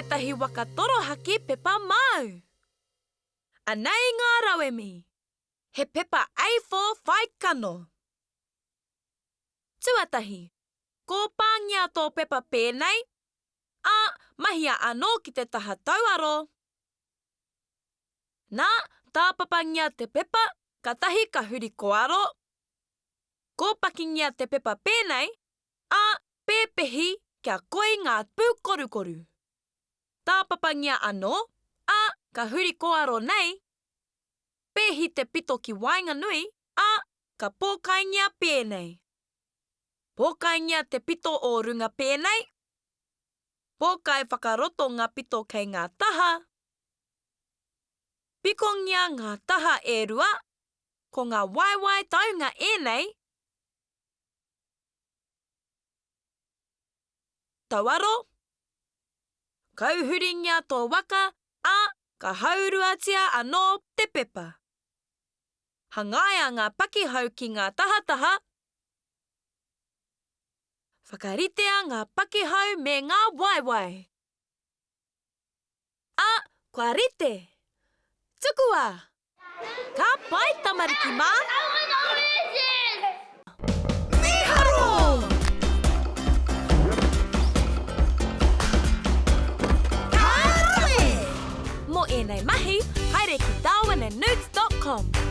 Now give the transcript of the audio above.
tētahi waka torohaki pepa māu. Anei ngā rauemi. He pepa A4 whai kano. Tuatahi, kōpāngia tō pepa pēnei, ā, mahia anō ki te taha tauaro. Nā, tāpapangia te pepa, katahi ka huri kōaro. Kōpakingia te pepa pēnei, ā, pēpehi kia koi ngā pūkorukoru. Tāpapangia anō, ā, ka huri kōaro nei, pēhi te pito ki waenganui, ā, ka pōkaingia pēnei. Pōkaingia te pito o runga pēnei, pōkai whakaroto ngā pito kei ngā taha, pikongia ngā taha e rua, ko ngā waewae taunga ēnei, Tauaro, Kauhuringia tō waka, ā, ka hauruatia anō te pepa. Hangaia ngā pakihau ki ngā tahataha. Whakaritea ngā pakihau me ngā waewae. Ā, kua rite! Tukua! Ka pai tamariki mā! Mīharo! Ka rawe! Mō ēnei mahi, haere ki darwinandnewts dot com.